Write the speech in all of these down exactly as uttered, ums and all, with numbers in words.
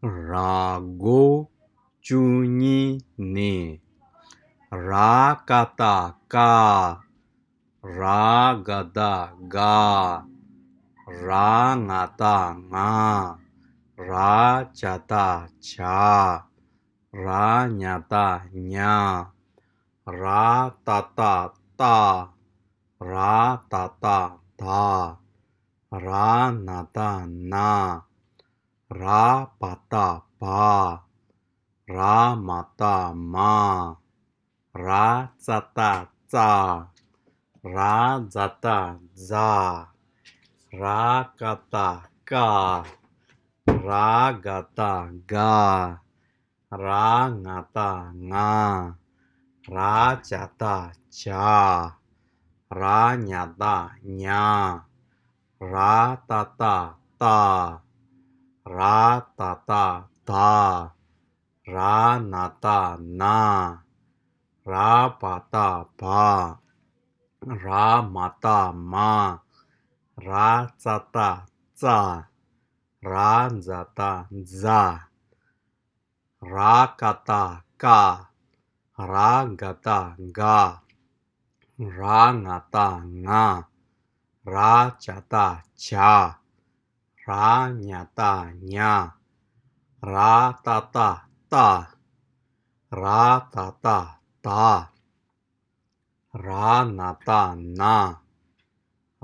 ར་སྒོ་བཅུ་གཉིས་ནས། ར་ཀ་བཏགས་ཀ། ར་ག་བཏགས་ག། ར་ང་བཏགས་ང་། ར་ཇ་བཏགས་ཇ། ར་ཉ་བཏགས་ཉ། ར་ཏ་བཏགས་ཏ། ར་ད་བཏགས་ད། ར་ན་བཏགས་ན། ར་བ་བཏགས་བ། ར་མ་བཏགས་མ། ར་ཙ་བཏགས་ཙ། ར་ཛ་བཏགས་ཛ། ར་ཀ་བཏགས་ཀ། ར་ག་བཏགས་ག། ར་ང་བཏགས་ང་། ར་ཇ་བཏགས་ཇ། ར་ཉ་བཏགས་ཉ། ར་ཏ་བཏགས་ཏ། ར་ད་བཏགས་ད། ར་ན་བཏགས་ན། ར་བ་བཏགས་བ། ར་མ་བཏགས་མ། ར་ཙ་བཏགས་ཙ། ར་ཛ་བཏགས་ཛ། ར་ཀ་བཏགས་ཀ། ར་ག་བཏགས་ག། ར་ང་བཏགས་ང་། ར་ཇ་བཏགས་ཇ། ར་ཉ་བཏགས་ཉ། ར་ཏ་བཏགས་ཏ། ར་ད་བཏགས་ད། ར་ན་བཏགས་ན།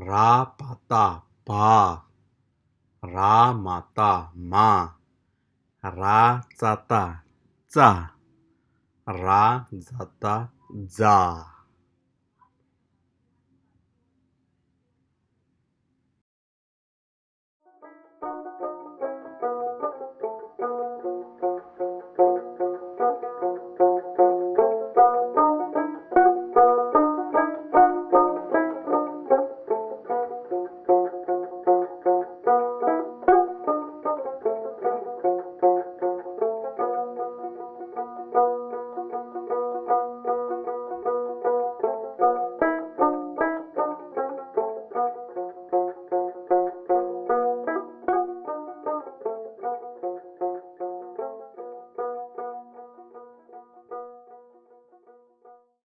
ར་བ་བཏགས་བ། ར་མ་བཏགས་མ། ར་ཙ་བཏགས་ཙ། ར་ཛ་བཏགས་ཛ།